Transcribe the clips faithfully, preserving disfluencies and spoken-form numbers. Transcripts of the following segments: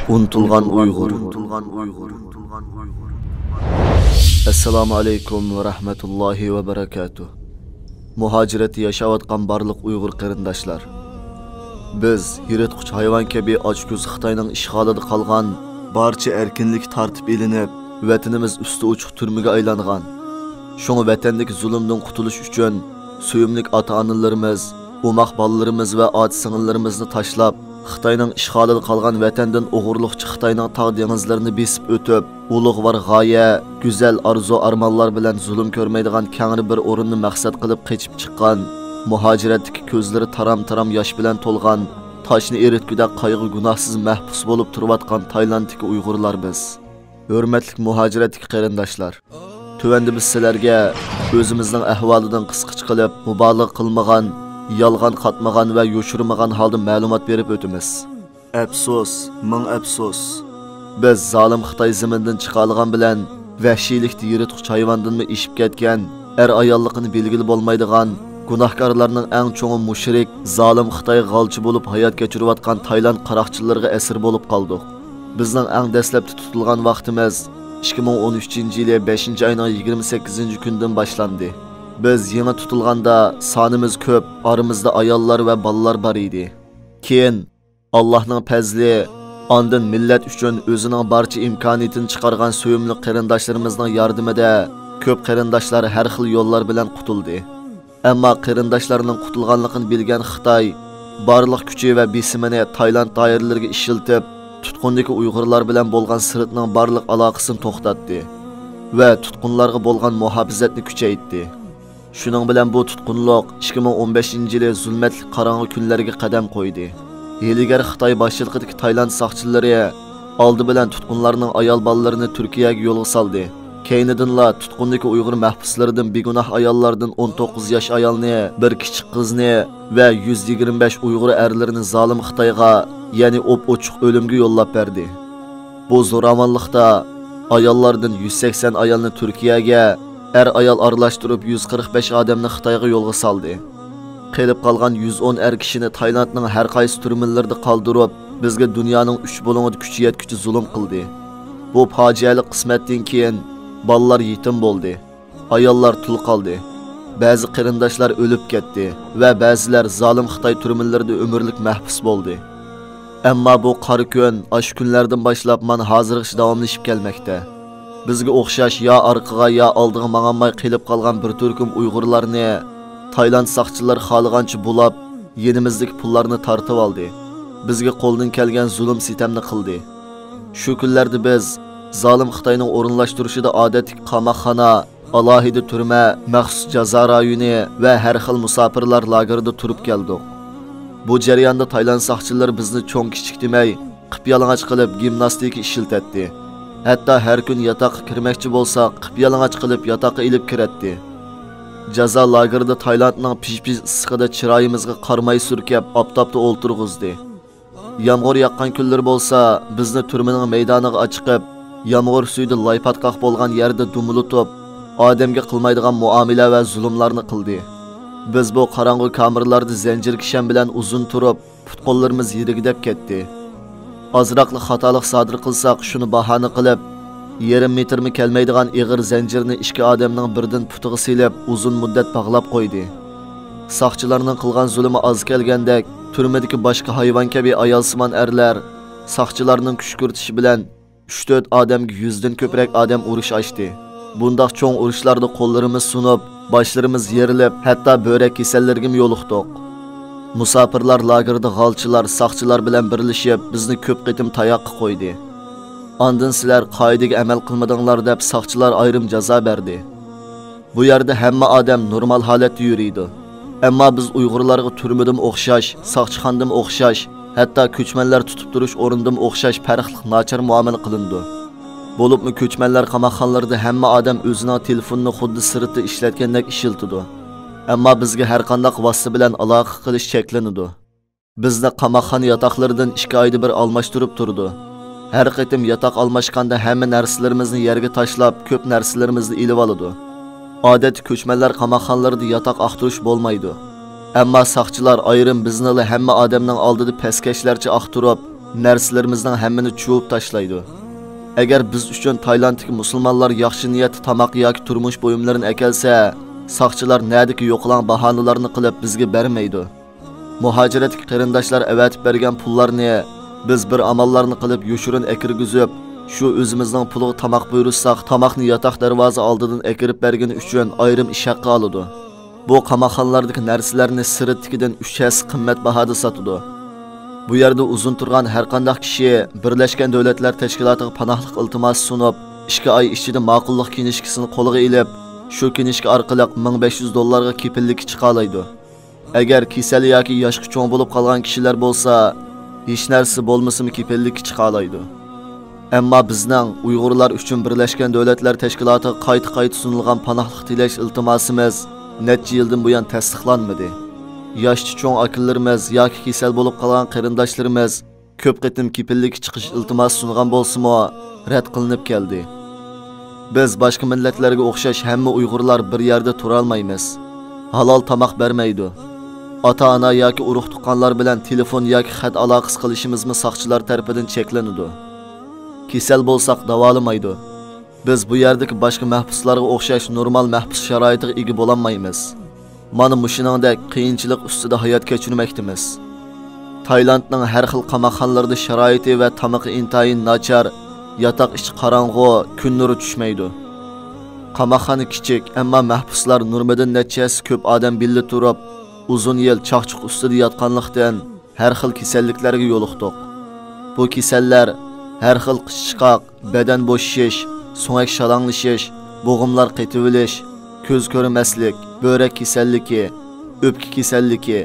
ئۇنتۇلغان ئۇيغۇر. ئەسسالامۇ ئەلەيكۇم ۋە رەھمەتۇللاھى ۋە بەرەكاتۇھ. مۇھاجىرەتتە ياشاۋاتقان بارلىق ئۇيغۇر قېرىنداشلار، بىز يىرتقۇچ ھايۋان كەبى ئاچكۆز خىتاينىڭ ئىشغالىدا قالغان، بارچە ئەركىنلىك تارتىپ ئېلىنىپ، ۋەتىنىمىز ئۈستى ئوچۇق تۈرمىگە ئايلانغان. شۇڭا ۋەتەندىكى زۇلۇمدىن قۇتۇلۇش ئۈچۈن سۆيۈملۈك ئاتا-ئانىلىرىمىز، ئوماق بالىلىرىمىز ۋە ئاچا-سىڭىللىرىمىزنى تاشلاپ، خىتاينىڭ ئىشغالىدا قالغان ۋەتەندىن ئوغرىلىقچە خىتاينىڭ تاغ دېڭىزلىرىنى بېسىپ ئۆتۈپ، ئۇلۇغۋار غايە، گۈزەل ئارزۇ-ئارمانلار بىلەن زۇلۇم كۆرمەيدىغان كەڭرى بىر ئورۇننى مەقسەت قىلىپ قېچىپ چىققان، مۇھاجىرەتتىكى كۆزلىرى تارام-تارام ياش بىلەن تولغان، تاشنى ئېرىتكۈدەك قايغۇ-گۇناھسىز مەھبۇس بولۇپ تۇرۇۋاتقان تايلاندتىكى ئۇيغۇرلار بىز. ھۆرمەتلىك مۇھاجىرەتتىكى قېرىنداشلار! تۆۋەندە بىز سىلەرگە ئۆزىمىزنىڭ ئەھۋالىدىن قىسقىچە قىلىپ، مۇبالىغە قىلمىغان، يالغان قاتمىغان ۋە يوشۇرمىغان ھالدا مەلۇمات بېرىپ ئۆتىمىز. ئەپسۇس، مىڭ ئەپسۇس! بىز زالىم خىتاي زېمىنىدىن چىقالىغان بىلەن، ۋەھشىيلىكتە يىرتقۇچ ھايۋاندىنمۇ ئېشىپ كەتكەن، ئەر-ئاياللىقىنى بىلگىلى بولمايدىغان، گۇناھكارلارنىڭ ئەڭ چوڭى مۇشرىك، زالىم خىتايغا غالچى بولۇپ ھايات كەچۈرۈۋاتقان تايلاند قاراقچىلىرىغا ئەسىر بولۇپ قالدۇق. بىزنىڭ ئەڭ دەسلەپتە تۇتۇلغان ۋاقتىمىز ئىككى مىڭ ئون ئۈچىنچى يىلى بەشىنچى ئاينىڭ يىگىرمە سەككىزىنچى كۈنىدىن باشلاندى. بىز يېڭى تۇتۇلغاندا سانىمىز كۆپ، ئارىمىزدا ئاياللار ۋە بالىلار بار ئىدى. كېيىن ئاللاھنىڭ پەزلى، ئاندىن مىللەت ئۈچۈن ئۆزىنىڭ بارچە ئىمكانىيىتىنى چىقارغان سۆيۈملۈك قېرىنداشلىرىمىزنىڭ ياردىمىدە كۆپ قېرىنداشلار ھەر خىل يوللار بىلەن قۇتۇلدى. ئەمما قېرىنداشلارنىڭ قۇتۇلغانلىقىنى بىلگەن خىتاي بارلىق كۈچى ۋە بېسىمىنى تايلاند دائىرىلىرىگە ئىشلىتىپ، تۇتقۇندىكى ئۇيغۇرلار بىلەن بولغان سىرتنىڭ بارلىق ئالاقىسىنى توختاتتى ۋە تۇتقۇنلارغا بولغان مۇھاپىزەتنى كۈچەيتتى. شۇنىڭ بىلەن بۇ تۇتقۇنلۇق ئىككى مىڭ ئون بەشىنچى يىلى زۇلمەتلىك قاراڭغۇ كۈنلەرگە قەدەم قويدى. ھىيلىگەر خىتاي باشچىلىقىدىكى تايلاند ساقچىلىرى ئالدى بىلەن تۇتقۇنلارنىڭ ئايال بالىلىرىنى تۈركىيەگە يولغا سالدى. كەينىدىنلا تۇتقۇندىكى ئۇيغۇر مەھبۇسلىرىدىن بىگۇناھ ئاياللاردىن ئون توققۇز ياش ئايالنى، بىر كىچىك قىزنى ۋە يۈز يىگىرمە بەش ئۇيغۇر ئەرلىرىنى زالىم خىتايغا، يەنى ئوپئوچۇق ئۆلۈمگە يوللاپ بەردى. بۇ زوراۋانلىقتا ئاياللاردىن يۈز سەكسەن ئايالنى تۈركىيەگە، ئەر-ئايال ئارىلاشتۇرۇپ يۈز قىرىق بەش ئادەمنى خىتايغا يولغا سالدى. قېلىپ قالغان يۈز ئون ئەر كىشىنى تايلاندنىڭ ھەر قايسى تۈرمىلىرىدا قالدۇرۇپ، بىزگە دۇنيانىڭ ئۈچ بۇلۇڭىدا كۈچى يەتكۈچە زۇلۇم قىلدى. بۇ پاجىئەلىك قىسمەتتىن كېيىن بالىلار يېتىم بولدى، ئاياللار تۇل قالدى، بەزى قېرىنداشلار ئۆلۈپ كەتتى ۋە بەزىلەر زالىم خىتاي تۈرمىلىرىدە ئۆمۈرلۈك مەھبۇس بولدى. ئەمما بۇ قارا كۈن ئاشۇ كۈنلەردىن باشلاپ مانا ھازىرغىچە داۋاملىشىپ كەلمەكتە. بىزگە ئوخشاش يا ئارقىغا، يا ئالدىغا ماڭالماي قېلىپ قالغان بىر تۈركۈم ئۇيغۇرلارنى تايلاند ساقچىلىرى خالىغانچە بۇلاپ، يېنىمىزدىكى پۇللارنى تارتىۋالدى. بىزگە قولدىن كەلگەن زۇلۇم-سىتەمنى قىلدى. شۇ كۈنلەردە بىز زالىم خىتاينىڭ ئورۇنلاشتۇرۇشىدا ئادەتتىكى قاماقخانا، ئالاھىدە تۈرمە، مەخسۇس جازا رايونى ۋە ھەر خىل مۇساپىرلار لاگېرىدا تۇرۇپ كەلدۇق. بۇ جەرياندا تايلاند ساقچىلىرى بىزنى چوڭ-كىچىك دېمەي، قىپيالىڭاچ قىلىپ گىمناستىكا ئىشلىتەتتى. ھەتتا ھەر كۈن ياتاققا كىرمەكچى بولساق، قىپيالىڭاچ قىلىپ ياتاققا ئېلىپ كىرەتتى. جازا لاگېرىدا تايلاندنىڭ پىژ-پىژ ئىسسىقىدا چىرايىمىزغا قاراماي سۈركەپ، ئاپتاپتا ئولتۇرغۇزدى. يامغۇر ياغقان كۈنلىرى بولسا، بىزنى تۈرمىنىڭ مەيدانىغا ئاچىقىپ، يامغۇر سۈيىدە لاي-پاتقاق بولغان يەردە دومىلىتىپ، ئادەمگە قىلمايدىغان مۇئامىلە ۋە زۇلۇملارنى قىلدى. بىز بۇ قاراڭغۇ كامېرلاردا زەنجىر كىشەن بىلەن ئۇزۇن تۇرۇپ، پۇت-قوللىرىمىز يىرىگىدەپ كەتتى. ئازراقلا خاتالىق سادىر قىلساق، شۇنى باھانە قىلىپ، يېرىم مېتىرمۇ كەلمەيدىغان ئېغىر زەنجىرنى ئىككى ئادەمنىڭ بىردىن پۇتىغا سېلىپ، ئۇزۇن مۇددەت باغلاپ قويدى. ساقچىلارنىڭ قىلغان زۇلۇمى ئاز كەلگەندەك، تۈرمىدىكى باشقا ھايۋان كەبى ئايالسىمان ئەرلەر ساقچىلارنىڭ كۈشكۈرتۈشى بىلەن ئۈچ-تۆت ئادەمگە يۈزدىن كۆپرەك ئادەم ئۇرۇش ئاچتى. بۇنداق چوڭ ئۇرۇشلاردا قوللىرىمىز سۇنۇپ، باشلىرىمىز يېرىلىپ، ھەتتا بۆرەك كېسەللىرىگىمۇ يولۇقتۇق. مۇساپىرلار لاگېرىدا غالچىلار، ساقچىلار بىلەن بىرلىشىپ، بىزنى كۆپ قېتىم تاياققا قويدى. ئاندىن سىلەر قائىدىگە ئەمەل قىلمىدىڭلار دەپ، ساقچىلار ئايرىم جازا بەردى. بۇ يەردە ھەممە ئادەم نورمال ھالەتتە يۈرىدۇ. ئەمما بىز ئۇيغۇرلارغا تۈرمىدىمۇ ئوخشاش، ساقچىخانىدىمۇ ئوخشاش، ھەتتا كۆچمەنلەر تۇتۇپ تۇرۇش ئورنىدىمۇ ئوخشاش پەرقلىق ناچار مۇئامىلە قىلىنىدۇ. بولۇپمۇ كۆچمەنلەر قاماقخانىلىرىدا ھەممە ئادەم ئۆزىنىڭ تېلېفونىنى خۇددى سىرتتا ئىشلەتكەندەك ئىشلىتىدۇ. ئەمما بىزگە ھەرقانداق ۋاسىتە بىلەن ئالاقە قىلىش چەكلىنىدۇ. بىزنى قاماقخانا ياتاقلىرىدىن ئىككى ئايدا بىر ئالماشتۇرۇپ تۇرىدۇ. ھەر قېتىم ياتاق ئالماشقاندا ھەممە نەرسىلىرىمىزنى يەرگە تاشلاپ، كۆپ نەرسىلىرىمىزنى ئېلىۋالىدۇ. ئادەتتە كۆچمەنلەر قاماقخانىلىرىدا ياتاق ئاختۇرۇش بولمايدۇ. ئەمما ساقچىلار ئايرىم بىزنىلا ھەممە ئادەمنىڭ ئالدىدا پەسكەشلەرچە ئاختۇرۇپ، نەرسىلىرىمىزنىڭ ھەممىنى چۇۋۇپ تاشلايدۇ. ئەگەر بىز ئۈچۈن تايلاندتىكى مۇسۇلمانلار ياخشى نىيەتتە تاماق ياكى تۇرمۇش بۇيۇملىرىنى ئەكەلسە، ساقچىلار نەدىكى يوقىلاڭ باھانىلارنى قىلىپ بىزگە بەرمەيدۇ. مۇھاجىرەتتىكى قېرىنداشلار ئەۋەتىپ بەرگەن پۇللارنى بىز بىر ئاماللارنى قىلىپ يوشۇرۇن ئەكىرگۈزۈپ، شۇ ئۆزىمىزنىڭ پۇلىغا تاماق بۇيرۇتساق، تاماقنى ياتاق دەرۋازا ئالدىدىن ئەكىرىپ بەرگىنى ئۈچۈن ئايرىم ئىش ھەققى ئالىدۇ. بۇ قاماقخانىلاردىكى نەرسىلەرنى سىرتتىكىدىن ئۈچ ھەسسە قىممەت باھادا ساتىدۇ. بۇ يەردە ئۇزۇن تۇرغان ھەرقانداق كىشى بىرلەشكەن دۆلەتلەر تەشكىلاتىغا پاناھلىق ئىلتىماسى سۇنۇپ، ئىككى ئاي ئىچىدە ماقۇللۇق كىنىشكىسىنى قولىغا ئېلىپ، شۇ كىنىشكا ئارقىلىق مىڭ بەش يۈز دوللارغا كېپىللىككە چىقالايدۇ. ئەگەر كېسەل ياكى ياشقا چوڭ بولۇپ قالغان كىشىلەر بولسا، ھېچ نەرسە بولمىسىمۇ كېپىللىككە چىقالايدۇ. ئەمما بىزنىڭ ئۇيغۇرلار ئۈچۈن بىرلەشكەن دۆلەتلەر تەشكىلاتىغا قايتا-قايتا سۇنۇلغان پاناھلىق تىلەش ئىلتىماسىمىز نەچچە يىلدىن بۇيان تەستىقلانمىدى. ياشى چوڭ ئاكىلىرىمىز ياكى كېسەل بولۇپ قالغان قېرىنداشلىرىمىز كۆپ قېتىم كېپىللىككە چىقىش ئىلتىماسى سۇنغان بولسىمۇ، رەت قىلىنىپ كەلدى. بىز باشقا مىللەتلەرگە ئوخشاش ھەممە ئۇيغۇرلار بىر يەردە تۇرالمايمىز. ھالال تاماق بەرمەيدۇ. ئاتا-ئانا ياكى ئۇرۇق-تۇغقانلار بىلەن تېلېفون ياكى خەت ئالاقىسى قىلىشىمىزمۇ ساقچىلار تەرىپىدىن چەكلىنىدۇ. كېسەل بولساق داۋالىمايدۇ. بىز بۇ يەردىكى باشقا مەھبۇسلارغا ئوخشاش نورمال مەھبۇس شارائىتىغا ئىگە بولالمايمىز. مانا مۇشۇنىڭدەك قىيىنچىلىق ئۈستىدە ھايات كەچۈرمەكتىمىز. تايلاندنىڭ ھەر خىل قاماقخانىلىرىدا شارائىتى ۋە تامىقى ئىنتايىن ناچار، ياتاق ئىچى قاراڭغۇ، كۈن نۇرى چۈشمەيدۇ. قاماقخانا كىچىك، ئەمما مەھبۇسلار نورمىدىن نەچچە ھەسسە كۆپ ئادەم بىللە تۇرۇپ، ئۇزۇن يىل چاقچۇق ئۈستىدە ياتقانلىقتىن، ھەر خىل كېسەللىكلەرگە يولۇقتۇق. بۇ كېسەللەر ھەر خىل قىچىشقاق، بەدەن بوشىشىش، سۆڭەك شالاڭلىشىش، بوغۇملار قېتىۋېلىش، كۆز كۆرمەسلىك، بۆرەك كېسەللىكى، ئۆپكە كېسەللىكى،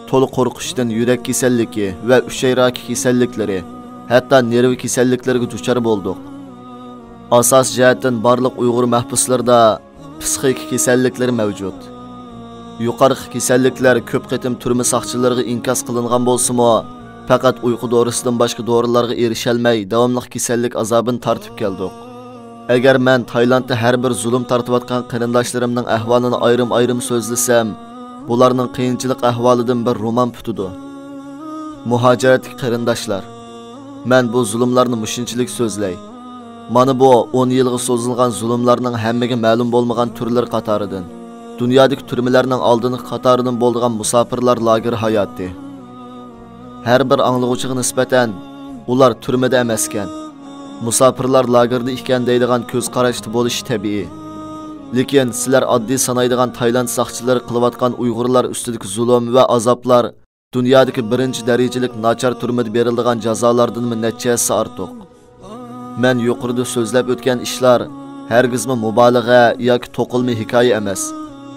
تولا قورقۇشتىن يۈرەك كېسەللىكى ۋە ئۈچەي راكى كېسەللىكلىرى، ھەتتا نېرۋا كېسەللىكلىرىگە دۇچار بولدۇق. ئاساسىي جەھەتتىن بارلىق ئۇيغۇر مەھبۇسلىرىدا پىسخىك كېسەللىكلىرى مەۋجۇت. يۇقىرىقى كېسەللىكلەر كۆپ قېتىم تۈرمە ساقچىلىرىغا ئىنكاس قىلىنغان بولسىمۇ، پەقەت ئۇيقۇ دورىسىدىن باشقا دورىلارغا ئېرىشەلمەي، داۋاملىق كېسەللىك ئازابىنى تارتىپ كەلدۇق. ئەگەر مەن تايلاندتا ھەر بىر زۇلۇم تارتىۋاتقان قېرىنداشلىرىمنىڭ ئەھۋالىنى ئايرىم-ئايرىم سۆزلىسەم، بۇلارنىڭ قىيىنچىلىق ئەھۋالىدىن بىر رومان پۈتىدۇ. مۇھاجىرەتتىكى قېرىنداشلار، مەن بۇ زۇلۇملارنى مۇشۇنچىلىك سۆزلەي. مانا بۇ ئون يىلغا سوزۇلغان زۇلۇملارنىڭ ھەممىگە مەلۇم بولمىغان تۈرلىرى قاتارىدىن، دۇنيادىكى تۈرمىلەرنىڭ ئالدىنقى قاتارىدىن بولىدىغان مۇساپىرلار لاگېرى ھاياتى. ھەر بىر ئاڭلىغۇچىغا نىسبەتەن، ئۇلار تۈرمىدە ئەمەسكەن، مۇساپىرلار لاگېردا ئىكەن دەيدىغان كۆز قاراشتا بولۇشى تەبىئىي. لېكىن سىلەر ئاددىي سانايدىغان تايلاند ساقچىلىرى قىلىۋاتقان ئۇيغۇرلار ئۈستىدىكى زۇلۇم ۋە ئازابلار دۇنيادىكى بىرىنچى دەرىجىلىك ناچار تۈرمىدە بېرىلىدىغان جازالاردىنمۇ نەچچە ھەسسە ئارتۇق. مەن يۇقىرىدا سۆزلەپ ئۆتكەن ئىشلار ھەرگىزمۇ مۇبالىغە ياكى توقۇلما ھېكايە ئەمەس،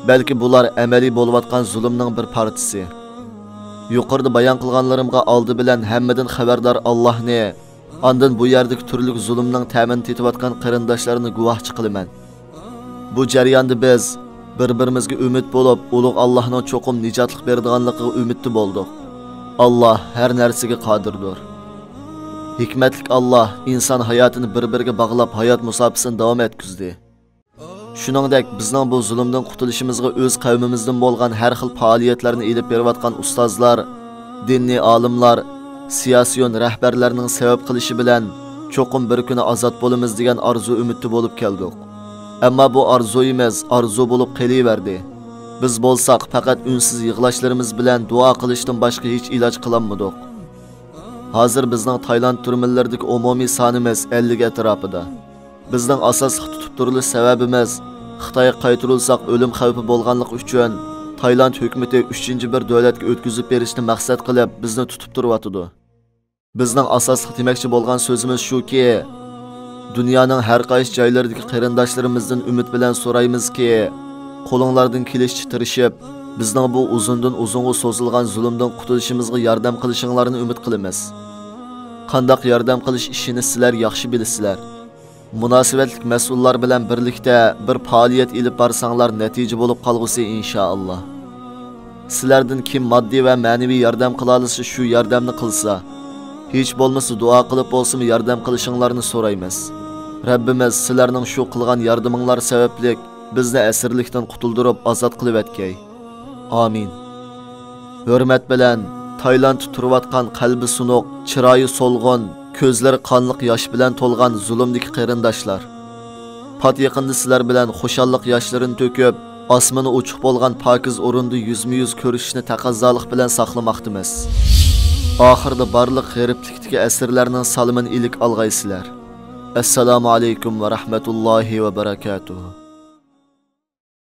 بەلكى بۇلار ئەمەلىي بولۇۋاتقان زۇلۇمنىڭ بىر پارچىسى. يۇقىرىدا بايان قىلغانلىرىمغا ئالدى بىلەن ھەممىدىن خەۋەردار ئاللاھنى، ئاندىن بۇ يەردىكى تۈرلۈك زۇلۇمنىڭ تەمىنى تېتىۋاتقان قېرىنداشلارنى گۇۋاھچى قىلىمەن. بۇ جەرياندا بىز بىر-بىرىمىزگە ئۈمىد بولۇپ، ئۇلۇغ ئاللاھنىڭ چوقۇم نىجاتلىق بېرىدىغانلىقىغا ئۈمىدتە بولدۇق. ئاللاھ ھەر نەرسىگە قادىردۇر. ھېكمەتلىك ئاللاھ ئىنسان ھاياتىنى بىر-بىرىگە باغلاپ، ھايات مۇساپىسىنى داۋام ئەتكۈزدى. شۇنىڭدەك، بىزنىڭ بۇ زۇلۇمدىن قۇتۇلۇشىمىزغا ئۆز قەۋمىمىزدىن بولغان ھەر خىل پائالىيەتلەرنى ئېلىپ بېرىۋاتقان ئۇستازلار، دىنىي ئالىملار، سىياسىيون رەھبەرلەرنىڭ سەۋەب قىلىشى بىلەن چوقۇم بىر كۈنى ئازاد بولىمىز دېگەن ئارزۇ ئۈمىدتە بولۇپ كەلدۇق. ئەمما بۇ ئارزۇيىمىز ئارزۇ بولۇپ قېلىۋەردى. بىز بولساق پەقەت ئۈنسىز يىغلاشلىرىمىز بىلەن دۇئا قىلىشتىن باشقا ھېچ ئىلاج قىلالمىدۇق. ھازىر بىزنىڭ تايلاند تۈرمىلىرىدىكى ئومۇمىي سانىمىز ئەللىك ئەتراپىدا. بىزنىڭ ئاساسلىق تۇتۇپ تۇرۇلۇش سەۋەبىمىز، خىتايغا قايتۇرۇلساق ئۆلۈم خەۋپى بولغانلىقى ئۈچۈن، تايلاند ھۆكۈمىتى ئۈچىنچى بىر دۆلەتكە ئۆتكۈزۈپ بېرىشنى مەقسەت قىلىپ، بىزنى تۇتۇپ تۇرۇۋاتىدۇ. بىزنىڭ ئاساسلىق دېمەكچى بولغان سۆزىمىز شۇكى، دۇنيانىڭ ھەر قايسى جايلىرىدىكى قېرىنداشلىرىمىزدىن ئۈمىد بىلەن سورايمىزكى، قولۇڭلاردىن كېلىشىچە تىرىشىپ، بىزنىڭ بۇ ئۇزۇندىن ئۇزۇنغا سوزۇلغان زۇلۇمدىن قۇتۇلۇشىمىزغا ياردەم قىلىشىڭلارنى ئۈمىد قىلىمىز. قانداق ياردەم قىلىش ئىشىنى سىلەر ياخشى بىلىسىلەر. مۇناسىۋەتلىك مەسئۇللار بىلەن بىرلىكتە بىر پائالىيەت ئېلىپ بارساڭلار، نەتىجە بولۇپ قالغۇسى، ئىنشائاللا. سىلەردىن كىم ماددىي ۋە مەنىۋى ياردەم قىلالىسا، شۇ ياردەمنى قىلسا، ھېچ بولمىسا دۇئا قىلىپ بولسىمۇ ياردەم قىلىشىڭلارنى سورايمىز. رەببىمىز سىلەرنىڭ شۇ قىلغان ياردىمىڭلار سەۋەبلىك بىزنى ئەسىرلىكتىن قۇتۇلدۇرۇپ ئازاد قىلىۋەتكەي. ئامىن. ھۆرمەت بىلەن، تايلاندتا تۇرۇۋاتقان قەلبى سۇنۇق، چىرايى سولغۇن، كۆزلىرى قانلىق ياش بىلەن تولغان زۇلۇمدىكى قېرىنداشلار. پات يېقىندا سىلەر بىلەن خۇشاللىق ياشلىرىنى تۆكۈپ، ئاسمىنى ئوچۇق بولغان پاكىز ئورۇندا يۈزمۇ يۈز كۆرۈشۈشنى تەقەززالىق بىلەن ساقلىماقتىمىز. ئاخىرىدا بارلىق غېرىبلىكتىكى ئەسىرلەرنىڭ سالىمىنى ئىلىك ئالغايسىلەر. ئەسسالامۇ ئەلەيكۇم ۋە رەھمەتۇللاھى ۋە بەرەكاتۇھۇ.